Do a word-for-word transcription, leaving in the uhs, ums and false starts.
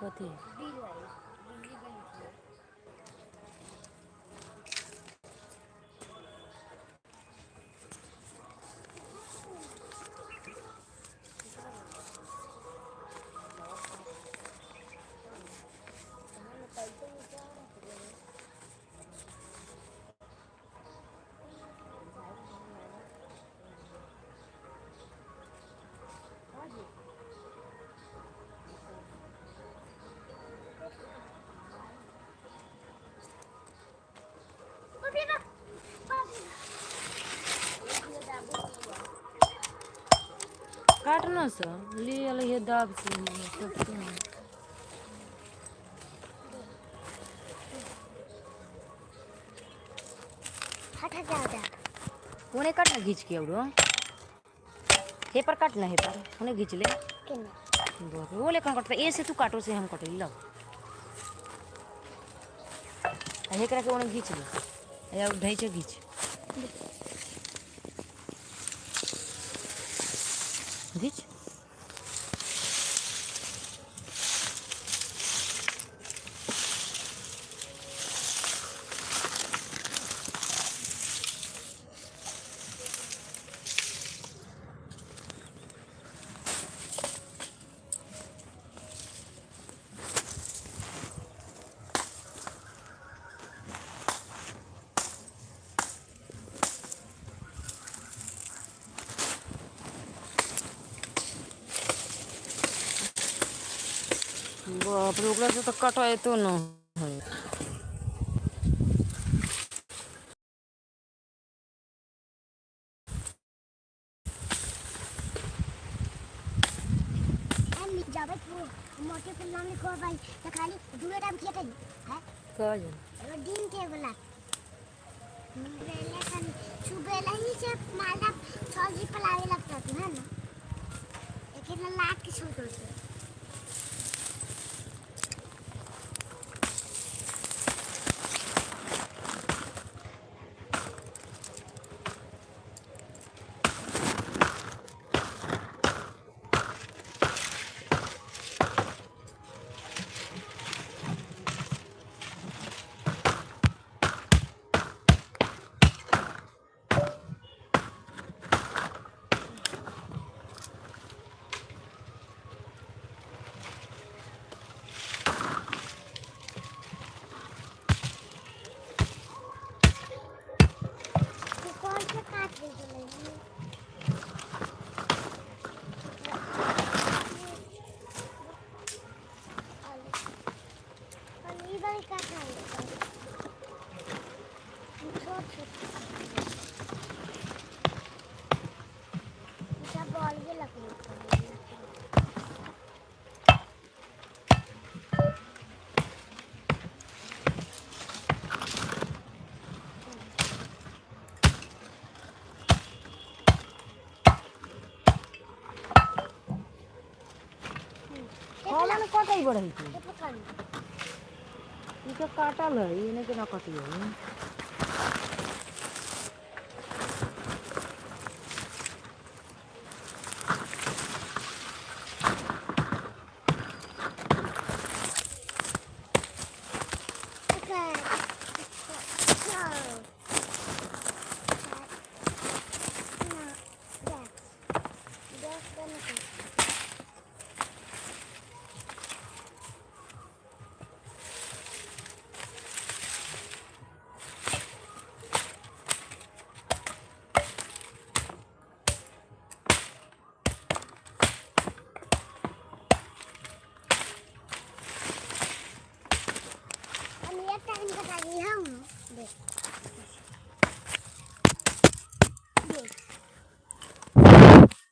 कथी? काट ना से, ले अलै हे दाब से, तब तो। हट, हट, जा, जा। ओने काट ना घींच के औरो। हे पर काट ना, हे पर। ओने घींच ले। केने? बाप रे, वो लेकिन कटता। ए से तू काटो, से हम कटो, लो। आ एकरा के ओने घींच ले। या ढैचा घींच। घींच। बाप रे, ओकरा से तो कटाइतो न है। हम जाबे तू मोटे के नाम लिखो भाई, तो खाली दूए टाइम किया करी, है? का जाने? एगो दिन के एगो लाख। बेले खन, सुबेला ही से मालदा सब्जी पलावे लगता तू, है ना? लेकिन लाख के सूट होते। कौन कटई बढ़ई तू? ई तो काटल है, इन्हें के ना कटी है।